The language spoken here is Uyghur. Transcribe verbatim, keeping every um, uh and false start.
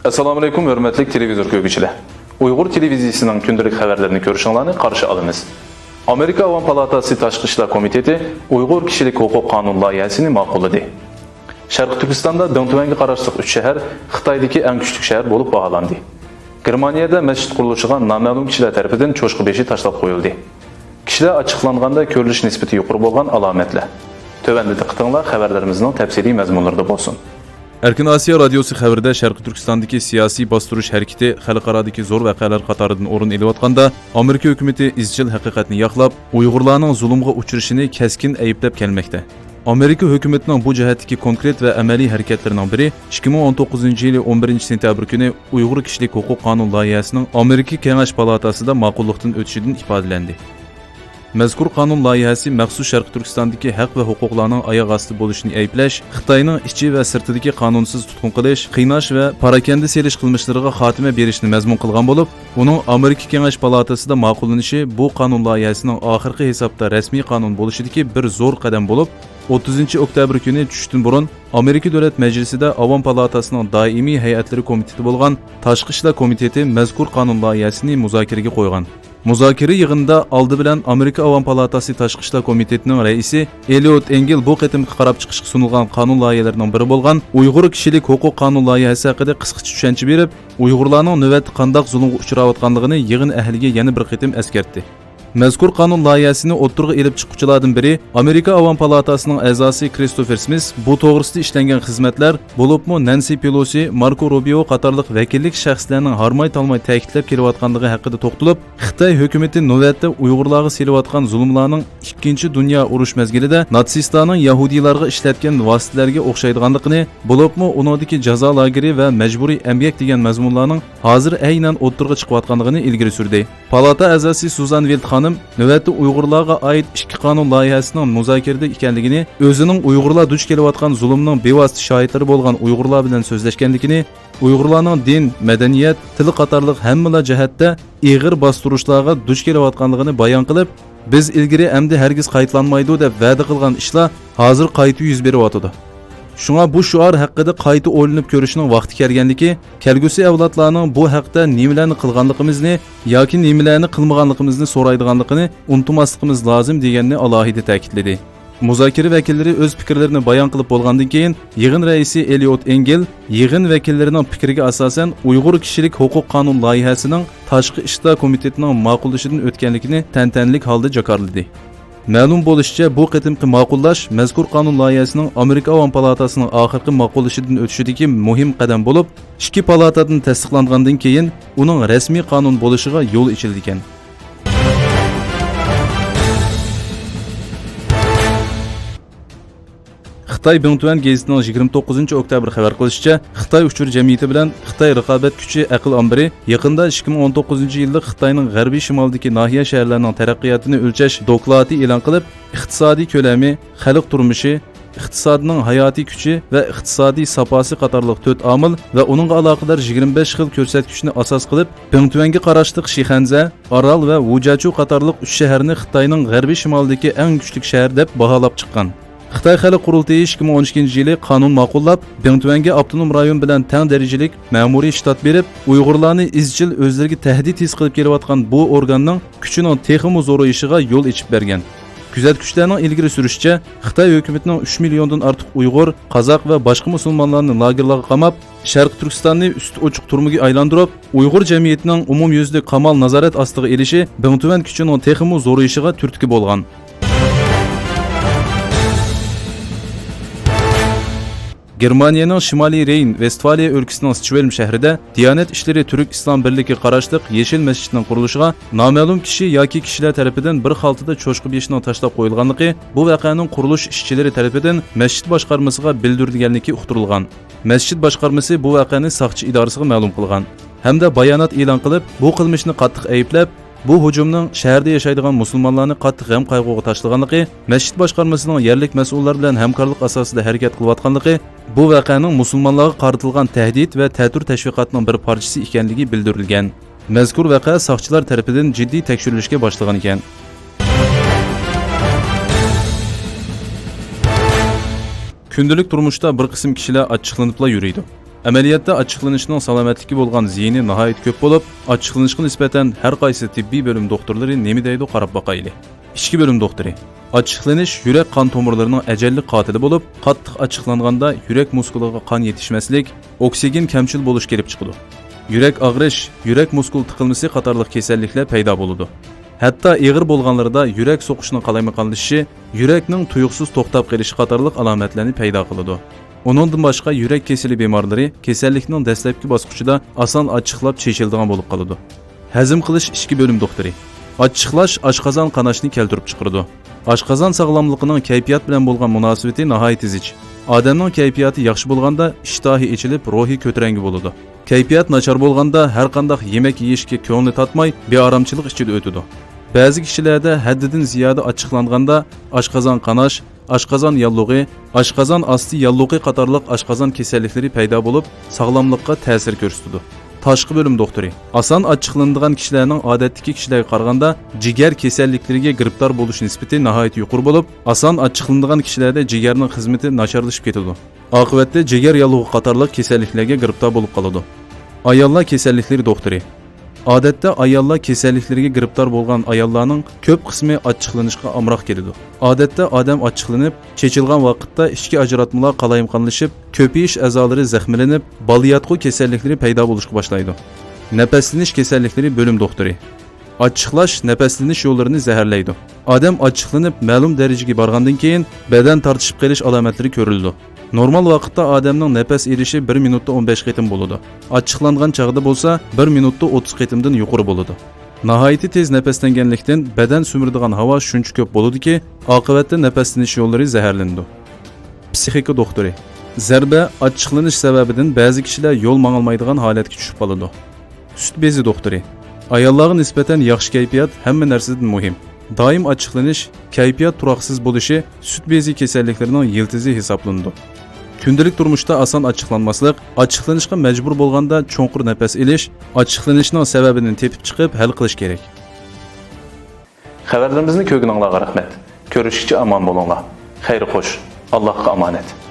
ئەسسالامۇئەلەيكۇم، ھۆرمەتلىك تېلېۋىزور كۆرگۈچىلەر! ئۇيغۇر تېلېۋىزىيىسىنىڭ كۈندىلىك خەۋەرلىرىنى كۆرۈشۈڭلارنى قارشى ئالىمىز. ئامېرىكا ئاۋام پالاتاسى تاشقى ئىشلار كومىتېتى ئۇيغۇر كىشىلىك ھوقۇق قانۇن لايىھەسىنى ماقۇللىدى. شەرقىي تۈركىستاندا دېڭ تۈەنگە قاراشلىق ئۈچ شەھەر خىتايدىكى ئەڭ كۈچلۈك شەھەر بولۇپ باھالاندى. گېرمانىيەدە مەسچىت قۇرۇلۇشىغا نامەلۇم كىشىلەر تەرىپىدىن چوشقا بېشى تاشلاپ قويۇلدى. كىشىلەر ئاچچىقلانغاندا كۆرۈلۈش نىسبىتى يۇقىرى بولغان ئالامەتلەر. تۆۋەندە دىققىتىڭلار خەۋەرلىرىمىزنىڭ تەپسىلىي مەزمۇنلىرىدا بولسۇن. ئەركىن ئاسىيا رادىيوسى خەۋىرىدە شەرقىي تۈركىستاندىكى سىياسىي باستۇرۇش ھەرىكىتى خەلقئارادىكى زور ۋەقەلەر قاتارىدىن ئورۇن ئېلىۋاتقاندا، ئامېرىكا ھۆكۈمىتى ئىزچىل ھەقىقەتنى ياقلاپ، ئۇيغۇرلارنىڭ زۇلۇمغا ئۇچرىشىنى كەسكىن ئەيىبلەپ كەلمەكتە. ئامېرىكا ھۆكۈمىتىنىڭ بۇ جەھەتتىكى كونكرېت ۋە ئەمەلىي ھەرىكەتلىرىنىڭ بىرى ئىككى مىڭ ئون توققۇزىنچى يىلى ئون بىرىنچى سېنتەبىر كۈنى ئۇيغۇر كىشىلىك ھوقۇق قانۇن لايىھەسىنىڭ ئامېرىكا كېڭەش پالاتاسىدا ماقۇللۇقتىن ئۆتۈشىدىن ئىپادىلەندى. مەزكۇر قانۇن لايىھەسى مەخسۇس شەرقىي تۈركىستاندىكى ھەق ۋە ھوقۇقلارنىڭ ئاياغ ئاستى بولۇشىنى ئەيىبلەش، خىتاينىڭ ئىچى ۋە سىرتىدىكى قانۇنسىز تۇتقۇن قىلىش، قىيناش ۋە پاراكەندە سېلىش قىلمىشلىرىغا خاتىمە بېرىشنى مەزمۇن قىلغان بولۇپ، ئۇنىڭ ئامېرىكا كېڭەش پالاتاسىدا ماقۇللىنىشى بۇ قانۇن لايىھەسىنىڭ ئاخىرقى ھېسابتا رەسمىي قانۇن بولۇشىدىكى بىر زور قەدەم بولۇپ، ئوتتۇزىنچى ئۆكتەبىر كۈنى چۈشتىن بۇرۇن ئامېرىكا دۆلەت مەجلىسىدە ئاۋام پالاتاسىنىڭ دائىمىي ھەيئەتلىرى كومىتېتى بولغان تاشقى ئىشلار كومىتېتى مەزكۇر قانۇن لايىھەسىنى مۇزاكىرىگە قويغان. مۇزاكىرە يىغىنىدا ئالدى بىلەن ئامېرىكا ئاۋام پالاتاسى تاشقى ئىشلار كومىتېتىنىڭ رەئىسى ئېلىئوت ئېنگېل بۇ قېتىمقى قاراپ چىقىشقا سۇنۇلغان قانۇن لايىھەلىرىنىڭ بىرى بولغان ئۇيغۇر كىشىلىك ھوقۇق قانۇن لايىھەسى ھەققىدە قىسقىچە چۈشەنچە بېرىپ، ئۇيغۇرلارنىڭ نۆۋەتتە قانداق زۇلۇمغا ئۇچراۋاتقانلىقىنى يىغىن ئەھلىگە يەنە بىر قېتىم ئەسكەرتتى. مەزكۇر قانۇن لايىھەسىنى ئوتتۇرىغا ئېلىپ چىققۇچىلاردىن بىرى، ئامېرىكا ئاۋام پالاتاسىنىڭ ئەزاسى كرىستوفېر سمىس بۇ توغرىسىدا ئىشلەنگەن خىزمەتلەر، بولۇپمۇ نەنسى پېلوسى، ماركو روبىيو قاتارلىق ۋەكىللىك شەخسلەرنىڭ ھارماي-تالماي تەكىتلەپ كېلىۋاتقانلىقى ھەققىدە توختىلىپ، خىتاي ھۆكۈمىتى نۆۋەتتە ئۇيغۇرلارغا سېلىۋاتقان زۇلۇملارنىڭ ئىككىنچى دۇنيا ئۇرۇش مەزگىلىدە ناتسىستلارنىڭ يەھۇدىيلارغا ئىشلەتكەن ۋاسىتىلەرگە ئوخشايدىغانلىقىنى، بولۇپمۇ ئۇنىڭدىكى جازا لاگېرى ۋە مەجبۇرىي ئەمگەك دېگەن مەزمۇنلارنىڭ ھازىر ئەينەن ئوتتۇرىغا چىقىۋاتقانلىقىنى ئىلگىرى سۈردى. پالاتا ئەزاسى سۇزان ۋىلت خانىم نۆۋەتتە ئۇيغۇرلارغا ئائىت ئىككى قانۇن لايىھەسىنىڭ مۇزاكىرىدە ئىكەنلىكىنى، ئۆزىنىڭ ئۇيغۇرلار دۇچ كېلىۋاتقان زۇلۇمنىڭ بىۋاسىتە شاھىتلىرى بولغان ئۇيغۇرلار بىلەن سۆزلەشكەنلىكىنى، ئۇيغۇرلارنىڭ دىن، مەدەنىيەت، تىل قاتارلىق ھەممىلا جەھەتتە ئېغىر باستۇرۇشلارغا دۇچ كېلىۋاتقانلىقىنى بايان قىلىپ، بىز ئىلگىرى ئەمدى ھەرگىز قايتىلانمايدۇ دەپ ۋەدە قىلغان ئىشلار ھازىر قايتا يۈز بېرىۋاتىدۇ. شۇڭا بۇ شوئار ھەققىدە قايتا ئويلىنىپ كۆرۈشنىڭ ۋاقتى كەلگەنلىكى، كەلگۈسى ئەۋلادلارنىڭ بۇ ھەقتە نېمىلەرنى قىلغانلىقىمىزنى ياكى نېمىلەرنى قىلمىغانلىقىمىزنى سورايدىغانلىقىنى ئۇنتۇماسلىقىمىز لازىم، دېگەننى ئالاھىدە تەكىتلىدى. مۇزاكىرە ۋەكىللىرى ئۆز پىكىرلىرىنى بايان قىلىپ بولغاندىن كېيىن، يىغىن رەئىسى ئېلىئوت ئېنگېل يىغىن ۋەكىللىرىنىڭ پىكرىگە ئاساسەن، ئۇيغۇر كىشىلىك ھوقۇق قانۇن لايىھەسىنىڭ تاشقى ئىشلار كومىتېتىنىڭ ماقۇللىشىدىن ئۆتكەنلىكىنى تەنتەنىلىك ھالدا جاكارلىدى. مەلۇم بولۇشىچە، بۇ قېتىمقى ماقۇللاش مەزكۇر قانۇن لايىھەسىنىڭ ئامېرىكا ئاۋام پالاتاسىنىڭ ئاخىرقى ماقۇللىشىدىن ئۆتۈشىدىكى مۇھىم قەدەم بولۇپ، ئىككى پالاتادىن تەستىقلانغاندىن كېيىن ئۇنىڭ رەسمىي قانۇن بولۇشىغا يول ئېچىلىدىكەن. خىتاي بىڭتۈەن گېزىتىنىڭ يىگىرمە توققۇزىنچى ئۆكتەبىر خەۋەر قىلىشىچە، خىتاي ئۇچۇر جەمئىيىتى بىلەن خىتاي رىقابەت كۈچى ئەقىل ئامبىرى يېقىندا ئىككى مىڭ ئون توققۇزىنچى يىللىق خىتاينىڭ غەربىي شىمالىدىكى ناھىيە شەھەرلەرنىڭ تەرەققىياتىنى ئۆلچەش دوكلاتى ئېلان قىلىپ، ئىقتىسادىي كۆلەمى، خەلق تۇرمۇشى، ئىقتىسادنىڭ ھاياتىي كۈچى ۋە ئىقتىسادىي ساپاسى قاتارلىق تۆت ئامىل ۋە ئۇنىڭغا ئالاقىدار يىگىرمە بەش خىل كۆرسەتكۈچنى ئاساس قىلىپ، بىڭتۈەنگە قاراشلىق شىخەنزە، ئارال ۋە ۋۇجياچۇ قاتارلىق ئۈچ شەھەرنى خىتاينىڭ غەربىي شىمالىدىكى ئەڭ كۈچلۈك شەھەر دەپ باھالاپ چىققان. خىتاي خەلق قۇرۇلتىيى ئىككى مىڭ ئون ئىككىنچى يىلى قانۇن ماقۇللاپ، بىڭتۈەنگە ئاپتونوم رايون بىلەن تەڭ دەرىجىلىك مەمۇرىي شتات بېرىپ، ئۇيغۇرلارنى ئىزچىل ئۆزلىرىگە تەھدىت ھېس قىلىپ كېلىۋاتقان بۇ ئورگاننىڭ كۈچىنىڭ تېخىمۇ زورىيىشىغا يول ئېچىپ بەرگەن. كۆزەتكۈچىلەرنىڭ ئىلگىرى سۈرۈشىچە، خىتاي ھۆكۈمىتىنىڭ ئۈچ مىليوندىن ئارتۇق ئۇيغۇر، قازاق ۋە باشقا مۇسۇلمانلارنى لاگېرلارغا قاماپ، شەرقىي تۈركىستاننى ئۈستى ئوچۇق تۈرمىگە ئايلاندۇرۇپ، ئۇيغۇر جەمئىيىتىنىڭ ئومۇميۈزلۈك قامال نازارەت ئاستىغا ئېلىشى بىڭتۈەن كۈچىنىڭ تېخىمۇ زورىيىشىغا تۈرتكە بولغان. گېرمانىيەنىڭ شىمالىي رېين ۋېستفالىيە ئۆلكىسىنىڭ ستشۋېلم شەھىرىدە دىيانەت ئىشلىرى تۈرك ئىسلام بىرلىكىگە قاراشلىق يېشىل مەسچىتنىڭ قۇرۇلۇشىغا نامەلۇم كىشى ياكى كىشىلەر تەرىپىدىن بىر خالتىدا چوشقا بېشىنىڭ تاشلاپ قويۇلغانلىقى، بۇ ۋەقەنىڭ قۇرۇلۇش ئىشچىلىرى تەرىپىدىن مەسچىت باشقارمىسىغا بىلدۈرۈلگەنلىكى ئۇقتۇرۇلغان. مەسچىت باشقارمىسى بۇ ۋەقەنى ساقچى ئىدارىسىغا مەلۇم قىلغان ھەمدە بايانات ئېلان قىلىپ، بۇ قىلمىشنى قاتتىق ئەيىبلەپ، بۇ ھۇجۇمنىڭ شەھەردە ياشايدىغان مۇسۇلمانلارنى قاتتىق غەم-قايغۇغا تاشلىغانلىقى، مەسچىت باشقارمىسىنىڭ يەرلىك مەسئۇللار بىلەن ھەمكارلىق ئاساسىدا ھەرىكەت قىلىۋاتقانلىقى، بۇ ۋەقەنىڭ مۇسۇلمانلارغا قارىتىلغان تەھدىت ۋە تەتۈر تەشۋىقاتنىڭ بىر پارچىسى ئىكەنلىكى بىلدۈرۈلگەن. مەزكۇر ۋەقە ساقچىلار تەرىپىدىن جىددىي تەكشۈرۈلۈشكە باشلىغان ئىكەن. كۈندىلىك تۇرمۇشتا بىر قىسىم كىشىلەر ئاچچىقلىنىپلا يۈرىدۇ. ئەمەلىيەتتە ئاچچىقلىنىشنىڭ سالامەتلىككە بولغان زىيىنى ناھايىتى كۆپ بولۇپ، ئاچچىقلىنىشقا نىسبەتەن ھەر قايسى تېببىي بۆلۈم دوختۇرلىرى نېمە دەيدۇ، قاراپ باقايلى. ئىچكى بۆلۈم دوختۇرى. ئاچچىقلىنىش يۈرەك قان تومۇرلىرىنىڭ ئەجەللىك قاتىلى بولۇپ، قاتتىق ئاچچىقلانغاندا يۈرەك مۇسكۇلىغا قان يېتىشمەسلىك، ئوكسىگېن كەمچىل بولۇش كېلىپ چىقىدۇ. يۈرەك ئاغرىش، يۈرەك مۇسكۇل تىقىلمىسى قاتارلىق كېسەللىكلەر پەيدا بولىدۇ. ھەتتا ئېغىر بولغانلىرىدا يۈرەك سوقۇشنىڭ قالايمىقانلىشىشى، يۈرەكنىڭ تۇيۇقسىز توختاپ قېلىشى قاتارلىق ئالامەتلەرنى پەيدا قىلىدۇ. ئۇنىڭدىن باشقا يۈرەك كېسىلى بىمارلىرى كېسەللىكنىڭ دەسلەپكى باسقۇچىدا ئاسان ئاچچىقلاپ چېچىلىدىغان بولۇپ قالىدۇ. ھەزىم قىلىش ئىچكى بۆلۈم دوختۇرى. ئاچچىقلاش ئاشقازان قاناشنى كەلتۈرۈپ چىقىرىدۇ. ئاشقازان ساغلاملىقىنىڭ كەيپىيات بىلەن بولغان مۇناسىۋىتى ناھايىتى زىچ. ئادەمنىڭ كەيپىياتى ياخشى بولغاندا ئىشتىھاسى ئېچىلىپ، روھى كۆتۈرەڭگۈ بولىدۇ. كەيپىيات ناچار بولغاندا ھەرقانداق يېمەك يېيىشكە كۆڭلى تارتماي، بىئارامچىلىق ئىچىدە ئۆتىدۇ. بەزى كىشىلەردە ھەددىدىن زىيادە ئاچچىقلانغاندا ئاشقازان قاناش، ئاشقازان ياللۇغى، ئاشقازان ئاستى ياللۇغى قاتارلىق ئاشقازان كېسەللىكلىرى پەيدا بولۇپ، ساغلاملىققا تەسىر كۆرسىتىدۇ. تاشقى بۆلۈم دوختۇرى. ئاسان ئاچچىقلىنىدىغان كىشىلەرنىڭ ئادەتتىكى كىشىلەرگە قارىغاندا جىگەر كېسەللىكلىرىگە گىرىپتار بولۇش نىسبىتى ناھايىتى يۇقىرى بولۇپ، ئاسان ئاچچىقلىنىدىغان كىشىلەردە جىگەرنىڭ خىزمىتى ناچارلىشىپ كېتىدۇ. ئاقىۋەتتە جىگەر ياللۇغى قاتارلىق كېسەللىكلەرگە گىرىپتار بولۇپ قالىدۇ. ئاياللار كېسەللىكلىرى دوختۇرى. ئادەتتە ئاياللار كېسەللىكلىرىگە گىرىپتار بولغان ئاياللارنىڭ كۆپ قىسمى ئاچچىقلىنىشقا ئامراق كېلىدۇ. ئادەتتە ئادەم ئاچچىقلىنىپ، چېچىلغان ۋاقىتتا ئىچكى ئاجراتمىلار قالايمىقانلىشىپ، كۆپىيىش ئەزالىرى زەخىملىنىپ، بالىياتقۇ كېسەللىكلىرى پەيدا بولۇشقا باشلايدۇ. نەپەسلىنىش كېسەللىكلىرى بۆلۈم دوختۇرى. ئاچچىقلاش نەپەسلىنىش يوللىرىنى زەھەرلەيدۇ. ئادەم ئاچچىقلىنىپ، مەلۇم دەرىجىگە بارغاندىن كېيىن، بەدەن تارتىشىپ قېلىش ئالامەتلىرى كۆرۈلىدۇ. نورمال ۋاقىتتا ئادەمنىڭ نەپەس ئېلىشى بىر مىنۇتتا ئون بەش قېتىم بولىدۇ. ئاچچىقلانغان چاغدا بولسا، بىر مىنۇتتا ئوتتۇز قېتىمدىن يۇقىرى بولىدۇ. ناھايىتى تېز نەپەسلەنگەنلىكتىن، بەدەن سۈمۈرىدىغان ھاۋا شۇنچە كۆپ بولىدۇكى، ئاقىۋەتتە نەپەسلىنىش يوللىرى زەھەرلىنىدۇ. پسىخىكا دوختۇرى. زەربە، ئاچچىقلىنىش سەۋەبىدىن بەزى كىشىلەر يول ماڭالمايدىغان ھالەتكە چۈشۈپ قالىدۇ. سۈت بېزى دوختۇرى. ئاياللارغا نىسبەتەن ياخشى كەيپىيات ھەممە نەرسىدىن مۇھىم. دائىم ئاچچىقلىنىش، كەيپىيات تۇراقسىز بولۇشى سۈت بېزى كېسەللىكلىرىنىڭ يىلتىزى ھېسابلىنىدۇ. كۈندىلىك تۇرمۇشتا ئاسان ئاچچىقلانماسلىق، ئاچچىقلىنىشقا مەجبۇر بولغاندا چوڭقۇر نەپەس ئېلىش، ئاچچىقلىنىشنىڭ سەۋەبىنى تېپىپ چىقىپ ھەل قىلىش كېرەك. خەۋەرلىرىمىزنى كۆرگىنىڭلارغا رەھمەت. كۆرۈشكىچە ئامان بولۇڭلار. خەير خوش. ئاللاھقا ئامانەت.